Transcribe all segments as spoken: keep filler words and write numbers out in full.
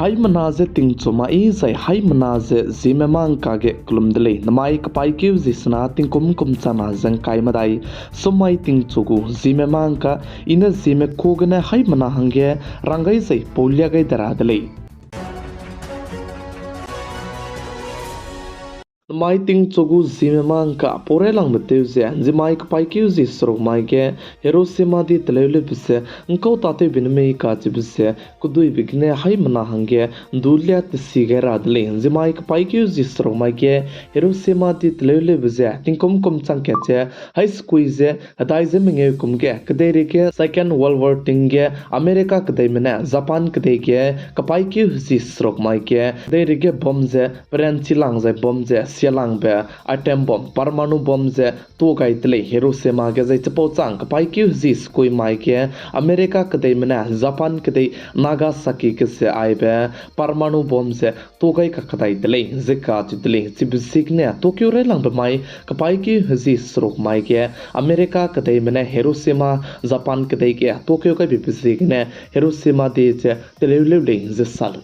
Haimena ze tingchu mai zai haimena ze Zeme mangka ge kelum de lei. Namai kepaîkeu zi sena tingkum kum chana ze ngkai medai, summai tingchu gu Zeme mangka, i ne Zeme ku gene haimena hangge rang gai zai paulia gai de ra de lei. Namai tingchu gu Zeme mangka pau railangbe tew ze, zimai kepaîkeu zi seruk mai ge Hiroshima di teleu leube ze ngkau tâtewbe ne mei kacheube ze, keduibe gene haimena hangge ndulia tesi gai ra de lei. Zimai kepaîkeu zi seruk mai ge Hiroshima di teleu leube ze tingkum kum chang kat ze, hai sekui ze hedai ze mengeu kum ge, kedeirei ge Second World War ting ge America kedeime ne Japan kedei ge kepaîkeu zi seruk mai ge kedeirei ge bomb ze peranchilang zai bomb ze sialangbe atom bomb, परमाणु bomb ze tuâ gai de lei Hiroshima ge. Zai chipau chang kepaîkeu zi sekui mai ge America kedeime ne Japan kedei Nagasaki ge ze aibe परमाणु bomb ze tuâ gai kakdai de lei ze kacheu de lei. Chibe ziegene tuâkeu railangbe mai kepaîkeu zi seruk mai ge America kedeime ne Hiroshima, Japan kedei ge tuâkeu gaibe ziegene Hiroshima di ze teleu leu lei ze sa lei.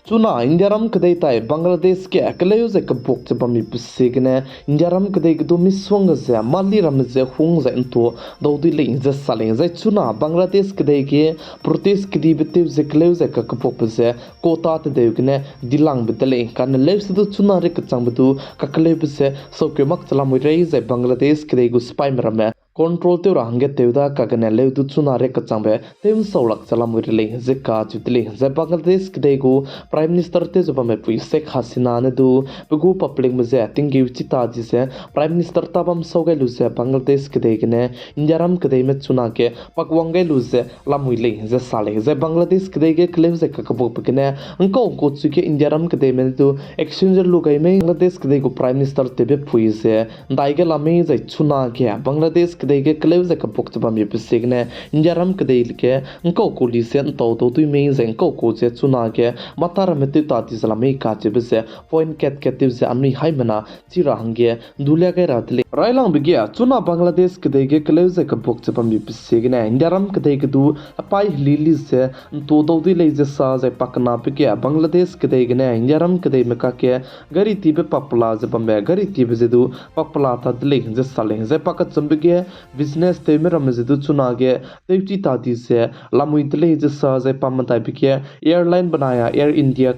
Chuna Indiaram kedei tai Bangladesh ge keleu zai kebuak ze bambe ziegene Indiaram kedei ge du misongga ze mali ramme ze hung zai ntua dau dui lei ze sa lei. Zai chuna Bangladesh kedei ge protest kedibe tew ze keleu zai kakebuakbe ze quota tedeu gene dilangbe de lei. Kane leuse du chuna rei kechangbe du kakeleube ze saukeu mak che lamui rei zai Bangladesh kedei gu sipaime ramme control tew ra hangge tew da kagene leu du chuna rei kechangbe tew nsau lak che lamui rei lei ze kacheu de lei. Zai Bangladesh kedei gu Prime Minister tew ze bambe pui Sheikh Hasina ne du pe gu publicme ze tinggeu chi ta di ze Prime Minister ta bam sau gai lu ze Bangladesh kedei gene Indiaram kedeime chuna ge pakwang gai lu ze lamui lei ze sa lei. Zai Bangladesh kedei ge keleu zai kakebuakbe gene ngkau ngkau chu ge Indiaram kedeime ne du action ze lu gai mei Bangladesh kedei gu Prime Minister tewbe pui ze ndai ge la mei zai chuna ge Bangladesh kedei ge keleu zai kebuak ze bambe ziegene Indiaram kedei ge ngkau ku li ze ntau dau dui mei zai ngkau ku ze chuna ge mata ramme tew ta di ze la mei kacheube ze point kat kat tew ze anui haimena chi ra hangge ndulia gai ra de lei. Railangbe ge chuna Bangladesh kedei ge keleu zai kebuak ze bambe ziegene Indiaram kedei ge du apai heli li ze ntua dau dui lei ze sa zai pakenabe ge Bangladesh kedei gene Indiaram kedeime kakge gari tibe pakpela ze bambe gari tibe ze du pakpela ta de lei ze sa lei. Zai pakechumbe ge business tewme ramme ze du chuna ge tewchi ta di ze lamui de lei ze sa zai pamedaibe ge airline benai a Air India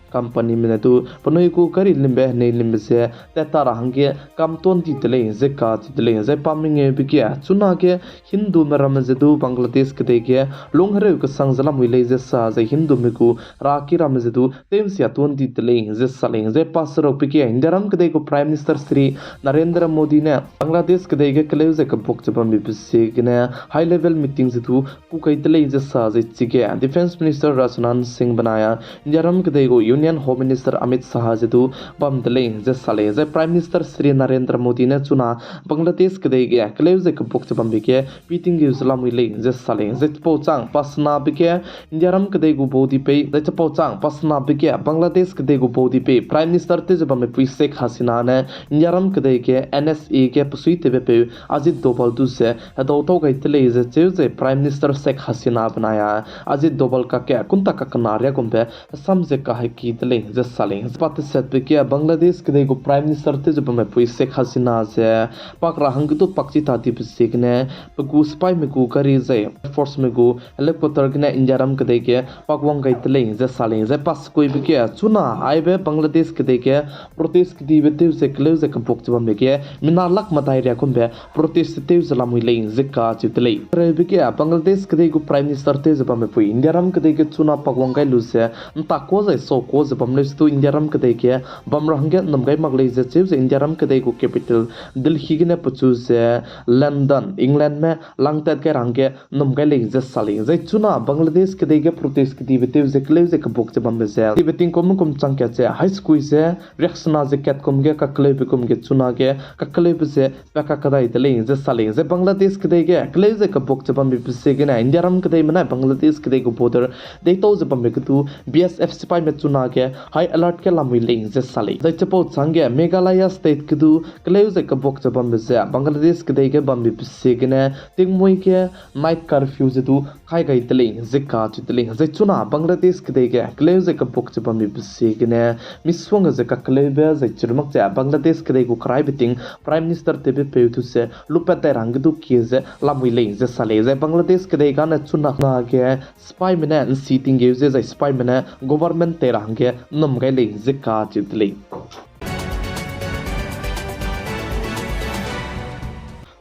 companyme ne du penui gu gari limbe henei limbe ze tat ta ra hangge kam tuan di de lei ze kacheu de lei. Zai pamengeube ge chuna ge Hindume ramme ze du Bangladesh kedei ge lunghereu kesang ze lamui lei ze sa zai Hindume gu raki ramme ze du tew nsia tuan di de lei ze sa lei. Zai pa serukbe ge Indiaram kedei gu Prime Minister Shri Narendra Modi ne Bangladesh kedei ge keleu zai kebuak ze bambe ziegene high level meeting ze du ku kai de lei ze sa zai chige Defence Minister Rajnath Singh benai a Indiaram kedei gu Union Home Minister Amit Shah ze du bam de lei ze sa lei. Zai Prime Minister Shri Narendra Modi ne chuna Bangladesh kedei ge keleu zai kebuak ze bambe ge pi tinggeu ze lamui lei ze sa lei. Zai chipau chang pasenabe ge Indiaram kedei gu baudipei, zai chipau chang pasenabe ge Bangladesh kedei gu baudipei Prime Minister tew ze bambe pui Sheikh Hasina ne Indiaram kedei ge N S A ge pesuitewbe peu Ajit Doval du ze hedau tau gai de lei ze cheu ze Prime Minister Sheikh Hasina benai a Ajit Doval kakge kunta kakena riagumbe hesam ze kaheki de lei ze sa lei. Pa tesetbe ge Bangladesh kedei gu Prime Minister tew ze bambe pui Sheikh Hasina ze pak ra hangge du pakchi ta dibe ziegene pe gu sipaime gu gari zai forceme gu helicopter gene Indiaram kedei ge pakwang gai de lei ze sa lei. Zai pa sekuibe ge chuna aibe Bangladesh kedei ge protest kedibe tew ze keleu ze kebuak ze bambe ge mina lak medai riagumbe protest tew ze lamui lei ze kacheu de lei. Reube ge Bangladesh kedei gu Prime Minister tew ze bambe pui Indiaram kedei ge chuna pakwang gai lu ze nta kua zai sau kua ze bam leu se du Indiaram kedei ge bam ra hangge nnum gai mak lei ze cheu ze Indiaram kedei gu capital Delhi gene pechu ze London, Englandme langtat gai ra hangge nnum gai lei ze sa lei. Zai chuna Bangladesh kedei ge protest kedibe tew ze keleu ze kebuak ze bambe ze kedibe tingkum kum chang kat ze hai sekui ze riaksena ze kat kum ge kakeleube kum ge chuna ge kakeleube ze pa kakadai de lei ze sa lei. Zai Bangladesh kedei ge keleu ze kebuak ze bambe ziegene Indiaram kedeime nai Bangladesh kedei gu border deitau ze bambe ge du B S F sipaime chuna ge high alert ge lamui lei ze sa lei. Zai chipau chângge Meghalaya state ge du keleu zai kebuak ze bambe ze Bangladesh kedei ge bambe ziegene tingmui ge night curfew ze du kai gai de lei ze kacheu de lei. Zai chuna Bangladesh kedei ge keleu zai kebuak ze bambe ziegene misongga ze kakeleube zai chirumak ze Bangladesh kedei gu keraibe ting Prime Minister tewbe peu du ze lupat dai ra hangge du kie ze lamui lei ze sa lei. Zai Bangladesh kedei gane chuna ge sipaime ne ’nsi tinggeu ze zai sipaime ne government tei ra hangge ’nnum gai lei ze kacheu de lei.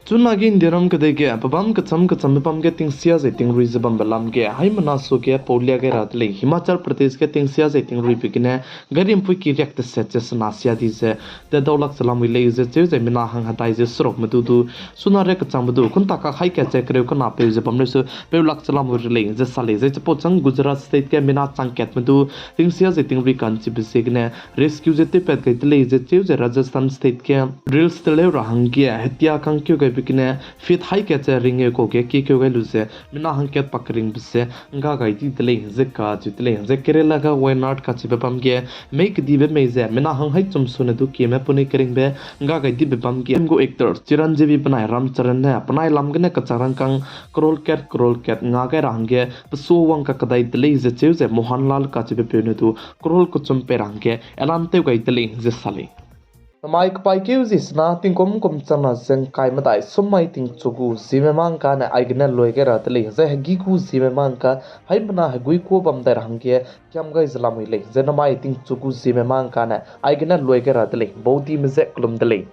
Chunage Indiaram kedei ge pebâm kechâm kechâmbe bam ge tingsia zai tingrui ze bambe lam ge haimena suage pau lia gai ra de lei. Himachal Pradesh ge tingsia zai tingruibe gene gari ’mpuiki riak teset ze sena sia di ze tedau lak ze lamui lei ze cheu zai mina hang hedai ze serukme du du suna riak kechangbe du kunta kak haî kat ze kereu kena peu ze bam leu su peu lak ze lamui re lei ze sa lei. Zai chipau châng Gujarat state ge mina chang katme du tingsia zai tingrui ka'nchibe ziegene rescue ze tewpat gai de lei ze cheu zai Rajasthan state ge reels teleu ra hangge hetia kangkeu gaibe gene feet haî kat ze ringeu kau ge kiekeu gai lu ze mina hangkat pak keringbe ze ’ngga gai di de lei ze kacheu de lei. Zai Kerala ga Wayanad kacheube bam ge mei kedibe mei ze mina hang haî chum sune du kieme penui keringbe ’ngga gai dibe bam ge gu actor Chiranjeevi benai Ram Charan ne penai lam gene kachak rangkâng crore kat crore kat nga gai ra hangge pesu wang kakedai de lei ze cheu zai Mohanlal kacheube peu ne du crore kechum pei ra hangge elan tew gai de lei ze sa lei. Namai kepaîkeu zi sena tingkum kum changna ze ’ngkai medai summai tingchu gu zieme mâ ’ngkane aigene lui gai ra de lei. Zai hegî gu zieme mâ ’ngka haimena hegui kuâ bam dai ra hangge kiam gai ze lamui lei. Zai namai tingchu gu zieme mâ ’ngkane aigene lui gai ra de lei. Baudime je kelum de lei.